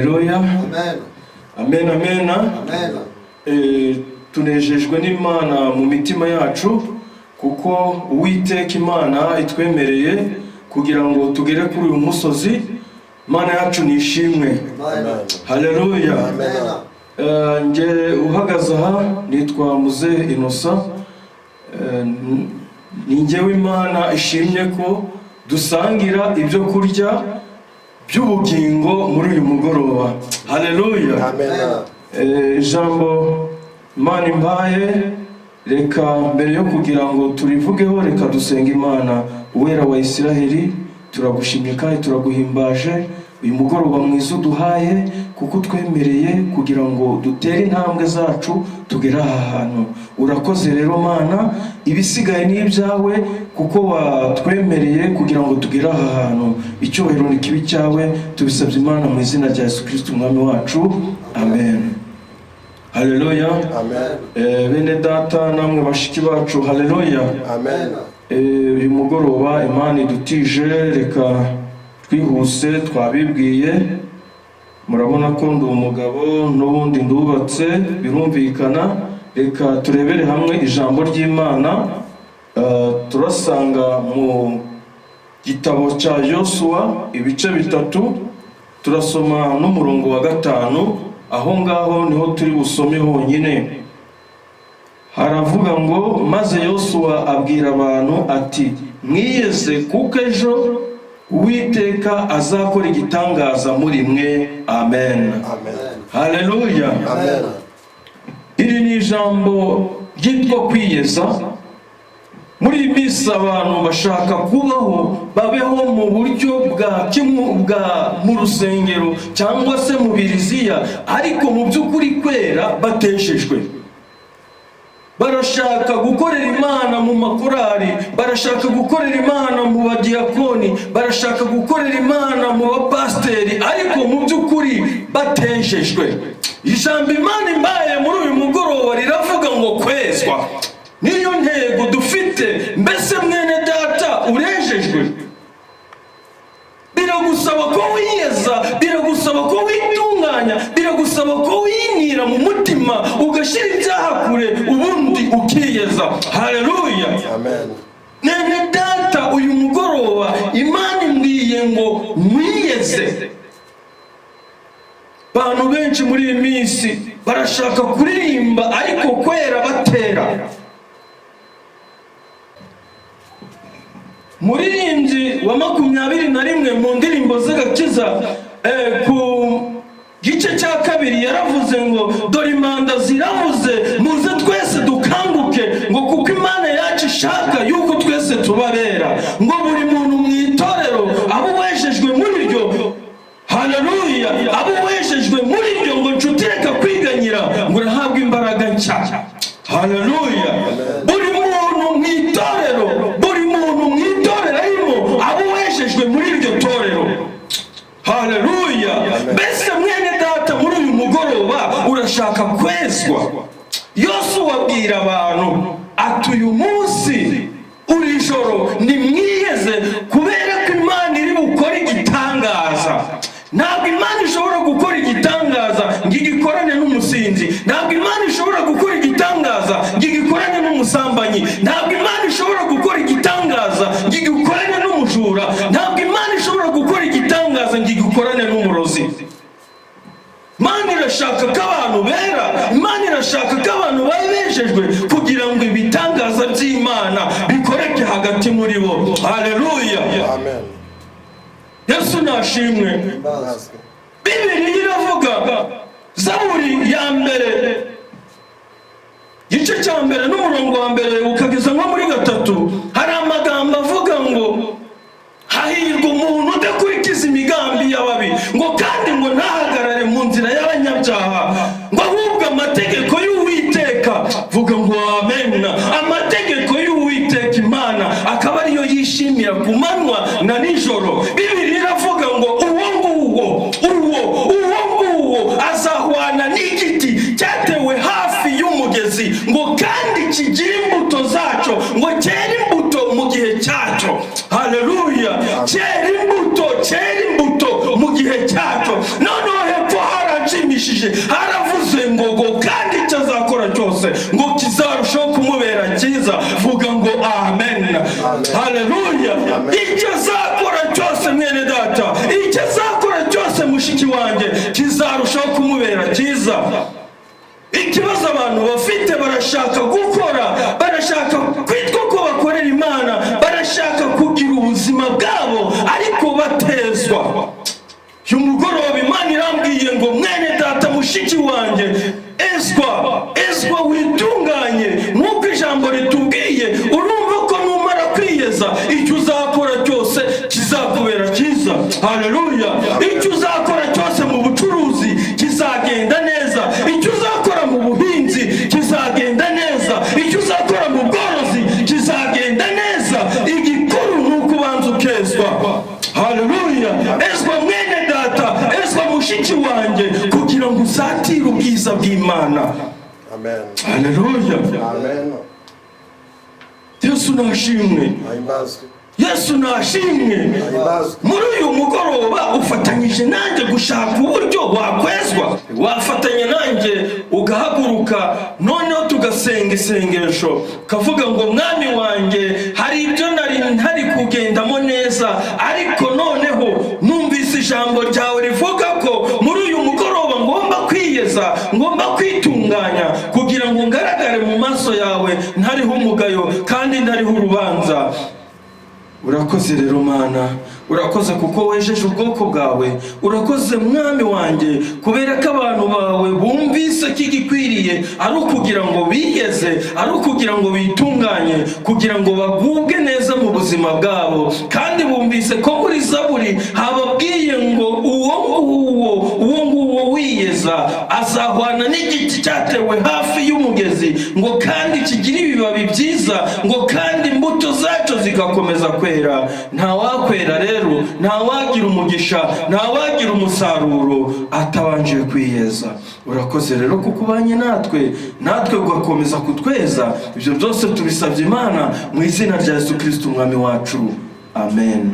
Haleluya. Amen. Amen, amen. Amen. Tunejejwe n'Imana mu mitima yacu, kuko Uwiteka Imana itwemereye kugira ngo tugere kuri uyu musozi. Imana yacu nishimwe. Amen. Haleluya. Amen. Nge uhagaze aha nitwa Muzehe Innocent. Ni njyewe Imana ishimye ko dusangira ibyo kurya by'ubugingo muri uyu mugoroba. Haleluya. Amen. Ijambo Imana impaye, reka mbere yo kugira ngo turivugeho, reka dusenga Imana. Uwera wa Isiraheli, turagushimye kandi turaguhimbaje uyu mugoroba mwiza uduhaye, kuko utwemereye kugira ngo dutere intambwe zacu tugere aha hantu. Urakoze rero Mana, ibisigaye ni ibyawe, kuko watwemereye kugira ngo tugere aha hantu. Icyubahiro ni kibi cyawe, tubisabye Imana mu izina rya Yesu Kristo Umwami wacu, amen. Haleluya. Amen. Bene data namwe bashiki bacu, haleluya. Amen. Uyu mugoroba Imana idutije, reka twihuse twabibwiye. Murabona ko ndi umugabo n'ubundi ndubatse, birumvikana. Reka turebere hamwe ijambo ry'Imana. Turasanga mu gitabo cya Yosuwa ibice 3, turasoma n'umurongo wa 5. Aho ngaho niho turi busome honyine. Haravuga ngo: maze Yosuwa abwira abantu ati: mwiyeze, kuko ejo Uwiteka azakora igitangaza muri mwe. Amen. Amen. Haleluya. Amen. Iri ni ijambo ryitwa kwiyeza. Muri iyi minsi abantu bashaka kubaho, babeho mu buryo bwa kimwe bwa mu rusengero cyangwa se mu biriziya, ariko mu by'ukuri kwera bateshejwe. Barashaka gukorera Imana mu makorari, barashaka gukorera Imana mu badiyakoni, barashaka gukorera Imana mu bapasiteri, ariko mu by'ukuri bateshejwe. Ijambo Imana imbaye muri uyu mugoroba riravuga ngo kwezwa niyo ntego dufite. Mbese mwene data, urejejwe? Biragusaba ko wiyeza, biragusaba ko witunganya, biragusaba ko winira mu mutima, ugashyira ibyaha kure, ubundi ukiyeza. Haleluya. Amen. Nene data, uyu mugoroba Imana imbwiye ngo mwiyeze. Abantu benshi muri iyi minsi barashaka kuririmba, ariko kwera batera. Muririmbyi wa 21 mu ndirimbo z'agakiza, ku gice cya 2 yaravuze ngo: dore impanda ziravuze, muze twese dukanguke, ngo kuko Imana yacu ishaka yuko twese tubabera, ngo buri muntu mu itorero abo wejejwe muri ryo. Haleluya. Abo wejejwe muri ryo, ngo nshuti reka kwiganyira, ngo urahabwe imbaraga nshya. Haleluya. Buri muntu mu itorero, buri muntu mu itorero arimo, abo wejejwe muri iryo torero. Haleluya. Mbese mwene data, muri uyu mugoroba urashaka kwezwa? Yosuwa abwira abantu ati: uyu munsi uri joro nimwiyeze, kubera ko Imana iri bukore igitangaza. Ntabwo Imana ishobora gukora igitangaza ngo igikorane n'umusinzi. Ntabwo Imana ishobora gukora igitangaza ngo igikorane n'umusambanyi. Ntabwo Imana ishobora gukora igitangaza ngo igikorane n'umujura. Ntabwo Imana ishobora gukora igitangaza ngo igikorane n'umurozi. Imana irashaka ko abantu bera, Imana irashaka ko abantu babejejwe, kugira ngo ibitangaza by'Imana bikoreke hagati muri bo. Haleluya. Amen. Yesu nashimwe. Bibiliya iravuga, Zaburi ya 1 gice cya 1 n'umurongo wa 1 ukageza nko muri 3, hari amagambo avuga ngo: hahirwa umuntu udakurikiza imigambi y'ababi, ngo kandi ngo ntahagarare mu nzira y'abanyabyaha, ngo ahubwo amategeko y'Uwiteka, vuga ngo amen, amategeko y'Uwiteka Imana akaba ariyo yishimira ku manywa na nijoro. Bibiliya iravuga ngo uwo nguwo, uwo nguwo azahwana n'igiti cyatewe hafi y'umugezi, ngo kandi kigira imbuto zacyo, ngo cyere imbuto mu gihe cyacyo. Haleluya. Cyera imbuto, cyera imbuto mu gihe cyacyo. Noneho z'agakiza. Vuga ngo amen. Haleluya. Icyo azakora cyose, mwene data, icyo azakora cyose, mushiki wanjye, kizarushaho kumubera cyiza. Ikibazo abantu bafite, barashaka gukora, barashaka kwitwa ko bakorera Imana, barashaka kugira ubuzima bwabo ariko batezwa. Uyu mugoroba Imana irambwiye ngo: "Mwene data, mushiki wanjye, ezwa, ezwa, witunganye nk'uko ijambo ritubwiye." Urumva ko numara kwiyeza, icyo uzakora cyose kizakubera cyiza. Haleluya. Icyo uzakora cyose mu bucuruzi kizagenda neza, icyo uzakora mu buhinzi kizagenda neza, icyo uzakora mu bworozi kizagenda neza. Igikuru ni uko ubanza ukezwa. Haleluya. Ezwa, mwene data, ezwa, mushiki wanjye, kugira ngo usatire ubwiza bw'Imana. Amen. Haleluya. Amen. Yesu nashimwe. Ahimbazwe. Yesu nashimwe. Ahimbazwe. Muri uyu mugoroba ufatanyije nanjye gushaka uburyo wakwezwa. Wafatanya nanjye ugahaguruka, noneho tugasenga isengesho, ukavuga ngo: "Mwami wanjye, hari ibyo nari ntari kugendamo neza, ariko noneho numvise ijambo ryawe rivuga ko muri uyu mugoroba ngomba kwiyeza, ngomba kwitunganya kugira ngo ngaragare mu maso yawe ntariho umugayo kandi ntariho urubanza." Urakoze rero Mana, urakoze kuko wejeje ubwoko bwawe. Urakoze, Mwami wanjye, kubera ko abantu bawe bumvise ko igikwiriye ari ukugira ngo biyeze, ari ukugira ngo bitunganye, kugira ngo bagubwe neza mu buzima bwabo. Kandi bumvise ko muri Zaburi hababwiye ngo uwo nguwo, uwo nguwo wiyeza azahwana n'igiti cyatewe hafi y'umugezi, ngo kandi kigira ibibabi byiza, ngo kandi imbuto zacyo zigakomeza kwera. Ntawakwera rero, ntawagira umugisha, ntawagira umusaruro atabanje kwiyeza. Urakoze rero kuko ubanye natwe, natwe ugakomeza kutweza. Ibyo byose tubisabye Imana mu izina rya Yesu Kirisiti Umwami wacu, amen.